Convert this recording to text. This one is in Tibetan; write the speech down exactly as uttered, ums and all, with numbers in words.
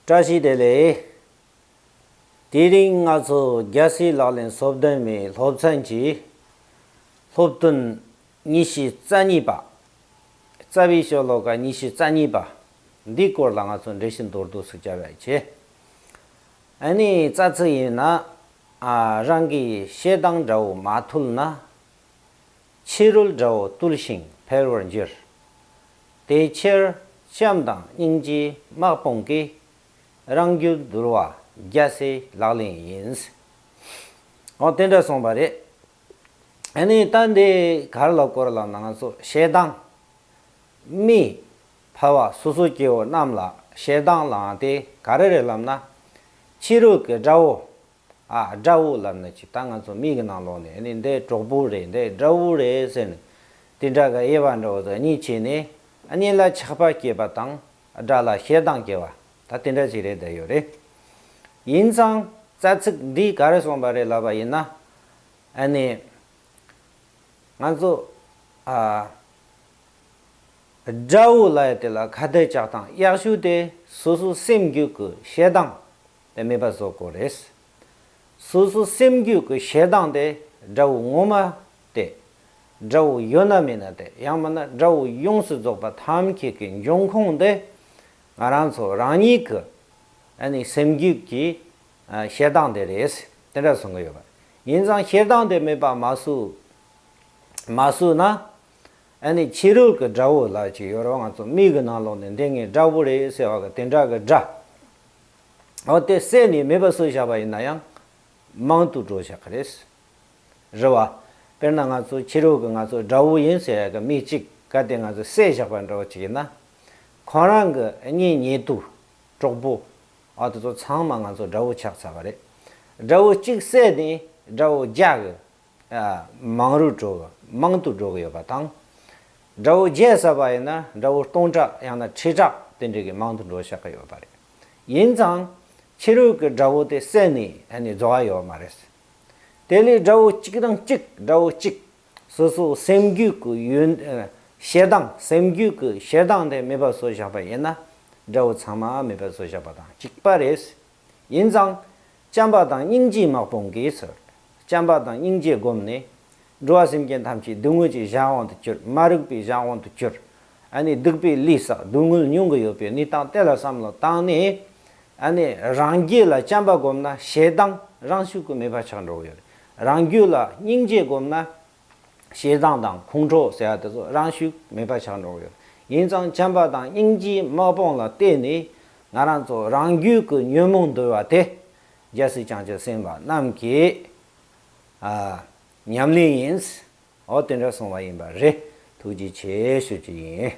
བཀྲ་ཤིས་བདེ་ལེགས། དེ་རིང་ང་ཚོ་རྒྱལ་སྲས་ལག་ལེན་སོ་བདུན་མའི་སློབ་ཚན་གྱི་སློབ་ཐུན་ཉི་ཤུ་རྩ་གཉིས་པ། རྩ་བའི་ཤོ་ལོ་ཀ་ཉི་ཤུ་རྩ་གཉིས་པ་འདིའི་སྐོར་ལ་ང་ཚོ་འགྲེལ་བཤད་མདོར་བསྡུས་ཤིག་བྱ་བ་བྱེད། ཨ་ནི་རྩ་ཚིག་ཡིན་ན། ཨ། རང་གི་ཞེ་སྡང་དགྲ་བོ་མ་ཐུལ་ན། ཕྱི་རོལ་དགྲ་བོ་བཏུལ་ཞིང་འཕེལ་བར་འགྱུར། དེ་ཕྱིར་བྱམས་དང་སྙིང་རྗེའི་དམག་དཔུང་གིས། རང་རྒྱུད་འདུལ་བ་རྒྱལ་སྲས་ལག་ལེན་ཡིན། འོ་དེ་འདྲ་གསུངས་པ་རེད། ཨ་ནི་ད་འདི་ག་རེ་ལ་སྐོར་ལབ་ན། ང་ཚོ་ཞེ་སྡང་། མི་ཕལ་བ་སོ་སོ་སྐྱེ་བོ་རྣམས་ལ་ཞེ་སྡང་ལངས་དེ་ག་རེ་རེད་ལབ་ན། ཕྱི་རོལ་གྱི་དགྲ་བོ། ཨ། དགྲ་བོ་ལབ་ན་ཅིག་ད་ང་ཚོ་མིག་གི་ནང་ལོགས་ནས་ཨ་ནི་འདི་གྲོགས་པོ་རེད། འདི་དགྲ་བོ་རེད་ཟེར་ནས་དེ་འདྲ་གི་དབྱེ་བ་འདྲ་བོ་དང་གཉིས་ཕྱེ་ནས། ཨ། གཉིས་ལ་ཆགས་པ་སྐྱེས་པ་དང་། དགྲ་ལ་ཞེ་སྡང་སྐྱེ་བ། ད་དེ་འདྲ་ཞིག་རེད་བསྡད་ཡོད་རེད། ཡིན་ཙང་རྩ་ཚིག་འདིས་ག་རེ་གསུངས་པ་རེད་ལབ་པ་ཡིན་ན། ཨ་ནི་ང་ཚོ། ཨ། དགྲ་བོ་ལབ་ཡ་དེ་ལ་ཁ་གཏད་བཅག་སྟངས་ཡག་ཤོས་དེ་སོ་སོའི་སེམས་རྒྱུད་ཀྱི་ཞེ་སྡང་དེ་མེད་པ་བཟོ་དགོས་རེད། སོ་སོའི་སེམས་རྒྱུད་ཀྱི་ཞེ་སྡང་དེ་དགྲ་བོ་ངོ་མ་དེ། དགྲ་བོ་ཡོད་ན་མེད་ན་དེ། ཡང་མིན་ན་དགྲ་བོ་ཡོངས་སུ་རྫོགས་པ་ཐམས་ཅད་ཀྱི་འབྱུང་ཁུངས་དེ་ང་རང་ཚོ་རང་ཉིད་ཀྱི། ཨ་ནི་སེམས་རྒྱུད་ཀྱི། ཨ། ཞེ་སྡང་དེ་རེད། དེ་འདྲ་གསུང་གི་ཡོད་པ། ཡིན་ཙང་ཞེ་སྡང་དེ་མེད་པ་མ་བཟོ། མ་བཟོས་ན། ཨ་ནི་ཕྱི་རོལ་གྱི་དགྲ་བོ་ལབ་ཅིག་ཡོད་རེད་བ། ང་ཚོ་མིག་གི་ནང་ལོགས་ནས་འདི་ངའི་དགྲ་བོ་རེད་ཟེར་བ་གི་དེ་འདྲ་གི་དགྲ། འོ་དེ་བསད་ནས་མེད་པ་བཟོས་བཞག་པ་ཡིན་ན་ཡང་མང་དུ་འགྲོ་བཞག་གི་རེད། རེད་བ། དཔེར་ན་ང་ཚོ་ཕྱི་རོལ་གྱི་ང་ཚོ་དགྲ་བོ་ཡིན་ཟེར་ཡ་གི་མི་གཅིག་གལ་ཏེ་ང་ཚོ་བསད་བཞག་པ་འདྲ་བོ་ཅིག་ཡིན་ན། ཁོ་རང་གི་གཉེན་ཉེ་དུ་གྲོགས་པོ། ཨ། དེ་ཚོ་ཚང་མ་ང་ཚོ་དགྲ་བོ་ཆགས་ཚར་བ་རེད། དགྲ་བོ་གཅིག་བསད་ནས་དགྲ་བོ་བརྒྱ་གི། ཨ། མང་རུ་འགྲོ་གི། མང་དུ་འགྲོ་གི་ཡོད་པ་དང་། དགྲ་བོ་བརྒྱ་བསད་པ་ཡིན་ན་དགྲ་བོ་སྟོང་ཕྲག་ཡང་ན་ཁྲི་ཕྲག་དེ་འདྲ་གི་མང་དུ་འགྲོ་བཞག་གི་ཡོད་པ་རེད། ཡིན་ཙང་ཕྱི་རོལ་གྱི་དགྲ་བོ་དེ་བསད་ནས་ཨ་ནི་རྫོགས་པ་ཡོད་མ་རེད། དེ་ལས་དགྲ་བོ་གཅིག་དང་གཅིག་དགྲ་བོ་གཅིག་སོ་སོ་སེམས་རྒྱུད་ཀྱི་ཡོན། ཨ། ཞེ་སྡང་། སེམས་རྒྱུད་ཀྱི་ཞེ་སྡང་དེ་མེད་པ་བཟོས་བཞག་པ་ཡིན་ན། དགྲ་བོ་ཚང་མ་མེད་པ་བཟོས་བཞག་པ་དང་གཅིག་པ་རེད། ཡིན་ཙང་། བྱམས་པ་དང་སྙིང་རྗེའི་དམག་དཔུང་གིས་ཟེར། བྱམས་པ་དང་སྙིང་རྗེ་བསྒོམས་ནས། འགྲོ་བ་སེམས་ཅན་ཐམས་ཅད་སྡུག་བསྔལ་གྱི་གཞན་དབང་དུ་གྱུར། མ་རིག་པའི་གཞན་དབང་དུ་གྱུར། ཨ་ནི་སྡིག་པའི་ལས་བསགས། སྡུག་བསྔལ་མྱོང་གི་ཡོད་པའི་གནས་སྟངས་དེ་ལ་བསམ་བློ་བཏང་ནས། ཨ་ནི་རང་རྒྱུད་ལ་བྱམས་པ་བསྒོམས་ན་ཞེ་སྡང་རང་ཤུགས་ཀྱིས་མེད་པ་ཆགས་འགྲོ་གི་ཡོད་རེད། རང་རྒྱུད་ལ་སྙིང་རྗེ་བསྒོམས་ན། ཞེ་སྡང་དང་ཁོང་ཁྲོ་ཟེར་བ་དེ་ཚོ་རང་ཤུགས་མེད་པ་ཆགས་འགྲོ་གི་ཡོད། ཡིན་ཙང་བྱམས་པ་དང་སྙིང་རྗེའི་དམག་དཔུང་ལ་བརྟེན་ནས་ང་རང་ཚོ་རང་རྒྱུད་ཀྱི་ཉོན་མོངས་འདུལ་བ་དེ་རྒྱལ་སྲས་བྱང་ཆུབ་སེམས་དཔའ་རྣམས་ཀྱི། ཨ། ཉམས་ལེན་ཡིན། འོ་དེ་འདྲ་གསུངས་པ་ཡིན་པ་རེད། ཐུགས་རྗེ་ཆེ་ཞུ་རྒྱུ་ཡིན།